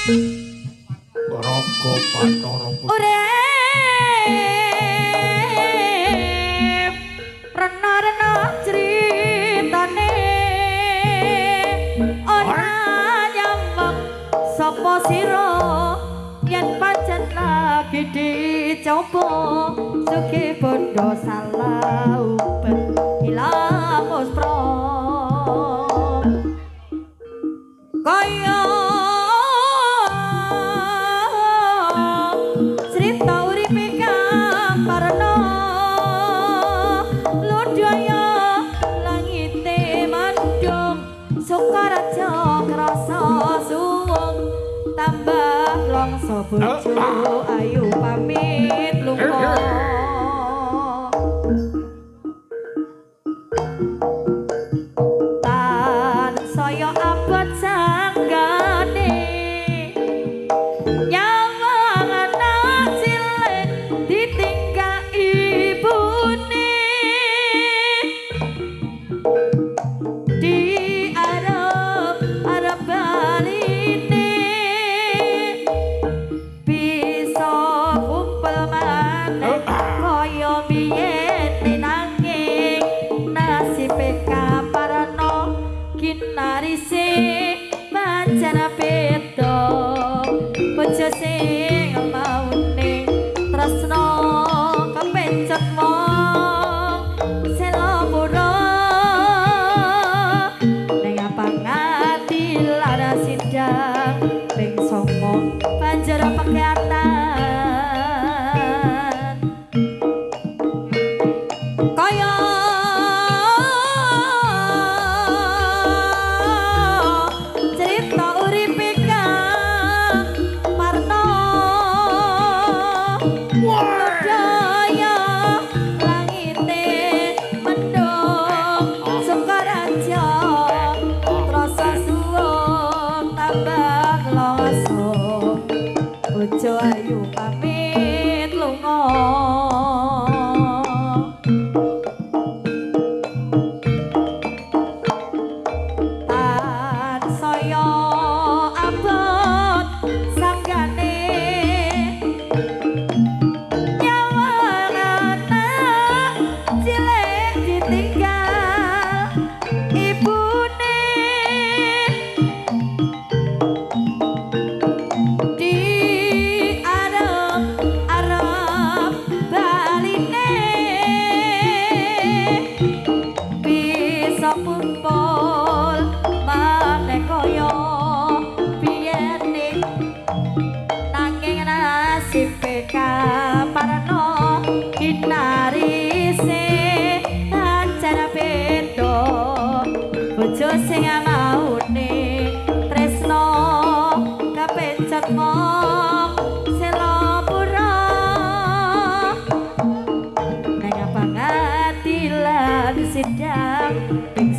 Raga Bathara Putra. Urip rena-rena critane ora nyambung sapa sira yen pancen lagi dicoba sugih bondo salah ubet ilang muspra kaya crita uripe Kamparna ludaya langite mandung Sukaraja krasa suwung tambah longso bojo ayu pamit lunga. Tan saya abot sanggane nyawang anak cilik ditinggal ibune di arep arep baline bisa kumpul maneh kaya biyen nanging nasibe Kamparna kinarise pancen beda bojo sing maune tresna kepencet wong selopura ning pangadilan sidang ping 9 banjur pegatan kaya cerita uripe Kamparna daya langite mendung Sukaraja trasa suwung tambah longso bojo ayu pamit lunga. Tan saya abot sanggane nyawang anak cilik ditinggal ibune di arep arep baline bisa kumpul maneh kaya biyene nanging nasibe Kamparna kinarise pancen beda bojo sing maune tresna kepencet mong selopura ning pangadilan sidang ping